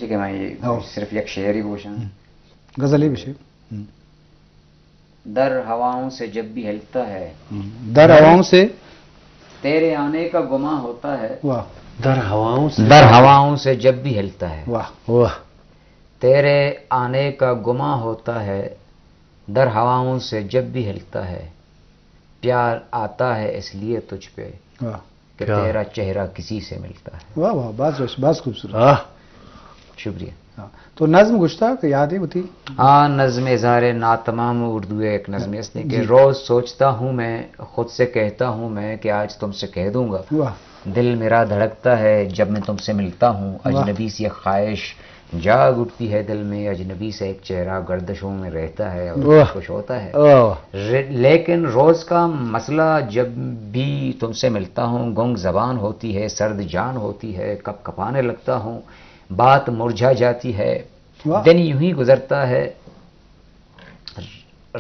جی کہ من یہ ہاں۔ صرف یک شعر ہی گوشاں۔ ہم۔ غزل ہی بشے۔ ہم۔ در ہواؤں سے جب بھی ہلتا ہے۔ ہم۔ در ہواؤں سے۔ تیرے آنے کا گمان ہوتا ہے۔ واہ۔ در ہواؤں سے۔ در ہواؤں سے جب بھی ہلتا ہے۔ واہ۔ واہ۔ تیرے آنے کا گمان ہوتا ہے، در ہواؤں سے جب بھی ہلتا ہے، پیار آتا ہے اس لیے تجھ پہ واہ۔ کہ پیار۔ تیرا چہرہ کسی سے ملتا ہے۔ واہ واہ، باز وش، باز خوبصورت۔ واہ۔ شکریہ۔ ہاں۔ تو نظم گشتا کہ یاد ہے وتی؟ ہاں، نظم اظہار ناتمام اردو ہے، ایک نظم اس نے کہ جی۔ روز سوچتا ہوں میں، خود سے کہتا ہوں میں کہ آج تم سے کہہ دوں گا۔ واہ۔ دل میرا دھڑکتا ہے جب میں تم سے ملتا ہوں، واہ۔ اجنبی سی ایک خواہش جاگ اٹھتی ہے دل میں، اجنبی سا ایک چہرہ گردشوں میں رہتا ہے اور واہ۔ سب کچھ ہوتا ہے۔ واہ۔ ر-، لیکن روز کا مسئلہ، جب بھی تم سے ملتا ہوں، گنگ زبان ہوتی ہے، سرد جان ہوتی ہے، کپ کپانے لگتا ہوں، بات مرجھا جاتی ہے، واہ۔ دن یوں ہی گزرتا ہے۔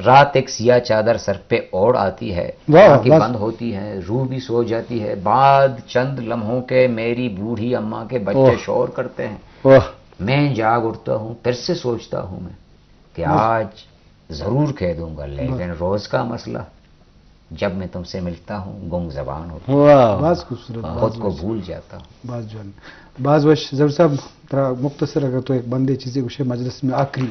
رات ایک سیاہ چادر سر پہ اوڑھ آتی ہے، واہ، آنکھیں بس۔ بند ہوتی ہیں، روح بھی سو جاتی ہے۔ بعد چند لمحوں کے میری بوڑھی اماں کے بچے واہ۔ شور کرتے ہیں۔ واہ۔ میں جاگ اٹھتا ہوں، پھر سے سوچتا ہوں میں کہ بس۔ آج ضرور کہہ دوں گا، لیکن بس۔ روز کا مسئلہ، جب میں تم سے ملتا ہوں، گنگ زبان ہوتا ہوں۔ واہ۔ باز خوبصورت، ہاں۔ باز خود کو وش۔ بھول جاتا ہوں۔ باز جوان۔ باز وش۔ ظہور صاحب، ترا مختصر اگر تو ایک بندے چیزے گوشے مجلس میں آخری۔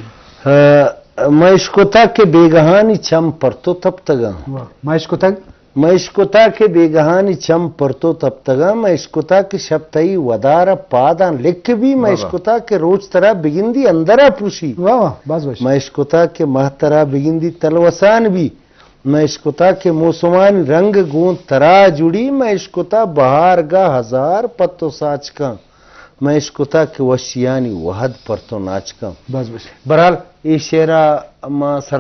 ہاں، ما اشکتا کہ بیگہانی چم پر تو تپتگاں۔ واہ۔ ما اشکتگ۔ ما اشکتا کہ بیگہانی چم پر تو تپتگاں، ما اشکتا کہ شپ تئی ودار ء پاداں لک بی، ما واہ واہ۔ اشکتا کہ روچ ترا بگندی اندر ء پروشی۔ واہ واہ، باز وش۔ ما اشکتا کہ مہ ترا بگندی تلوسان بی، مئے اشکتا کہ موسمانی رنگ گوں ترا جڑی، مئے اشکتا بہارگا ہزار پت و ساچکاں، مئے اشکتا کہ وشیانی وہد پر تو ناچکاں۔ بس، بس۔ بہرحال، اے شعرا ما سر